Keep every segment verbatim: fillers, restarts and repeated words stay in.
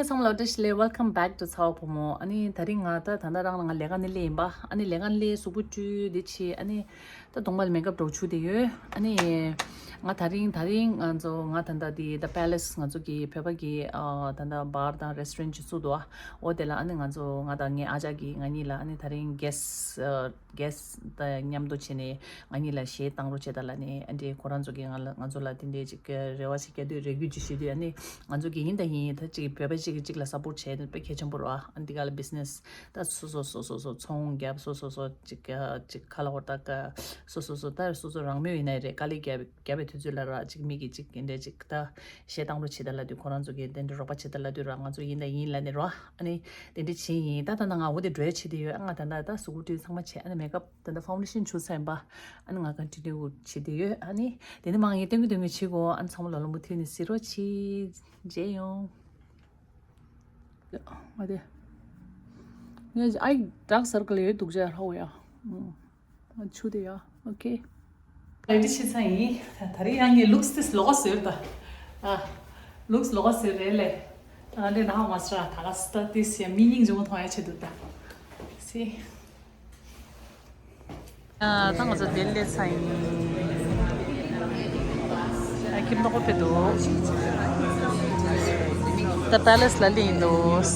ཚང་མ་ལ་བཀྲ་ཤིས་བདེ་ལེགས། Welcome back to ཚ་བ་བུ་མོ། ཨ་ནི་དེ་རིང་ང་ད་ད་ལྟ་རང་ང་ལས་ཀ་ནས་སླེབས་ཡིན་པ། ཨ་ནི་ལས་ཀ་ནས་སླེབས་གཟུགས་པོ་བཀྲུས་འདི་བྱས། ཨ་ནི་ད་གདོང་པ་ལ་མེག་ཨབ་འདྲ་བོ་བྱུགས་བསྡད་ཡོད། ཨ་ནི་ང་དེ་རིང་དེ་རིང་ང་ཚོ་ང་ད་ལྟ་འདི་ད་Palace ང་ཚོ་གི་བོད་པ་གི་ཨ་ད་ལྟ་bar དང་restaurant ཅིག་བཙུགས་འདུག་ཨ། འོ་དེ་ལ་ཨ་ནི་ང་ཚོ་ང་དང་ངའི་ཨ་ཅག་གི་ང་གཉིས་ལ་ཨ་ནི་དེ་རིང་guest ཨ་guest དང་མཉམ་དུ་བྱས་ནས་ང་གཉིས་ལ་གཞས་བཏང་རོགས་བྱེད་དང་ལབ་ནས། ཨ་འདྲས་ཁོ་རང་ཚོ་གིས་ང་ལ་ང་ཚོ་ལ་དེ་འདྲས་ཅིག་རེ་བ་ཞིག་བསྐྱལ་དུས་རེ་སྐུལ་ཅིག་ཞུས་དུས། ཨ་ནི་ང་ཚོ་གིས་ཡིན་དང་ཡིན། ད་ཅིག་བོད་པ་ཅིག་གིས་ཅིག་ལ་support བྱས་དེ་དཔེ་གལ་ཆེན་པོ་རེད་བ། ཨ་འདི་ག་ལ་business ད་སོ་སོ་སོ་སོ་སོ་ཚོང་རྒྱབ། སོ་སོ་སོ་ཅིག་ཅིག་ཁ་ལ་ཧོར་ད་ཀ་སོ་སོ་སོ་ད་སོ་སོ་རང་མོས་ཡིན་ན་རེད། དཀའ་ལས་རྒྱབ་རྒྱབ་པའི་དུས་ཚོད་ལ་ར་ཅིག་མི་གིས་ཅིག་དེ་འདྲས་ཅིག་ད་གཞས་བཏང་རོགས་བྱེད་དང་ལབ་དུས། ཁོ་རང་ཚོ་གིས་དེ་འདྲས་རོགས་པ་བྱེད་དང་ལབ་དུས་ར་ང་ཚོ་ཡིན་དང་ཡིན་ལབ་ནས་ར། ཨ་ནི་དེ་འདྲས་བྱས་ཡིན། ད་ད་ད་ང་འོ་དེ་འགྲོ་ཡ་བྱེད་དུ་ཡོད། ཨ་ང་ད་ད་ད་གཟུགས་པོ་བཀྲུས་ཚང་མ་བྱས། ཨ་ནི་མེག་ཨབ་ད་ད་ཕའུན་ཌེ་ཤན་བྱུགས་ཚར་ཡིན་པ། ཨ་ནི་ང་continue བྱེད་དུ་ཡོད། ཨ་ནི་དེ་ནི་མ་ངས་སྟོན་གི་སྟོན་གི་བྱེད་གོ། ཨ་ནི་ཚང་མ་ལ་ལོ་མུ་མཐུད་ནས་གཟིགས་རོགས་བྱེད། མཇལ་ཡོང་། ཨ་དེ་ངས་ཨའི་dark circle ཡོད་འདུག་ཅག་ཧོ་ཡ། ཨུམ། ཆུ་དེ་ཡ། ཨོ་ཁེ། ལེགས་འདི་ཕྱི་ཚང་ཡིན། ད་རེས་ཡང་ངས་looks དེ་ལོགས་ཟེར་ད། ཨ། looks ལོགས་ཟེར་རེད་ལེ། ད་ང་འདྲེ་ནག་མ་སྲ་ད་ག་སྟ་དེ་སི་མི་སྙིང་རྗེ་མོ་མཐོང་ཡ་ཆེད་དུ་ད། སི། ཨ་ད་ང་ཚོ་དེ་ལས་ཚང་ཡིན། ཨ་ཁྱིམ་ཐོག་ཕེབས་འདུག་ད་Palace ལ་སླེབས་ཡིན་འདུག་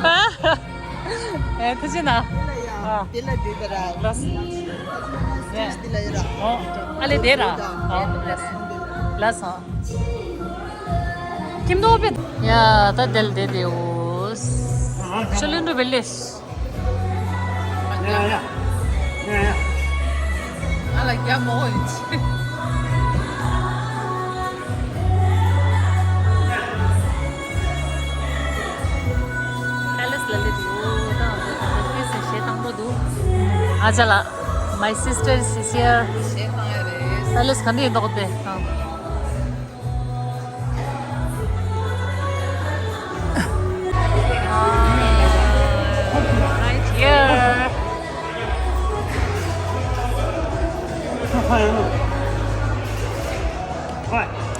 ཨ། ཨེ་ཐུགས་རྗེ་གནང་། ཨ། དེ་ལ་འདི་ལྟར་ར། ལགས། དེ་ལ་ཡོད་ར། ཨོ། ཨ་ལེ་དེ་ར། ཨོ། ལགས། ལགས་སོ། ཁྱིམ་ཐོག་པེ། ཡ་ད་དེ་ལ་དེ་དེ་འོ། ཤོ་ལེན་འགྲོ་བེ་ལེས། ཡ་ཡ། ཡ་ཡ། ཨ་ལ་རྒྱ་མོ་ཡིན་ཆེ། Palace ལ་སླེབས་ཡོད། ད་ང་ཚོ་ད་ལྟ་ཕེབས་ཟིན་གཞས་བཏང་འགྲོ་འདུག་ཨ་ཅག་ལགས། My sister is here. གཞས་བཏང་ཡ་རེད། Palace ག་འདྲ་ཡིན་མདོག་དཔེ། ཨ། Right here. Hi.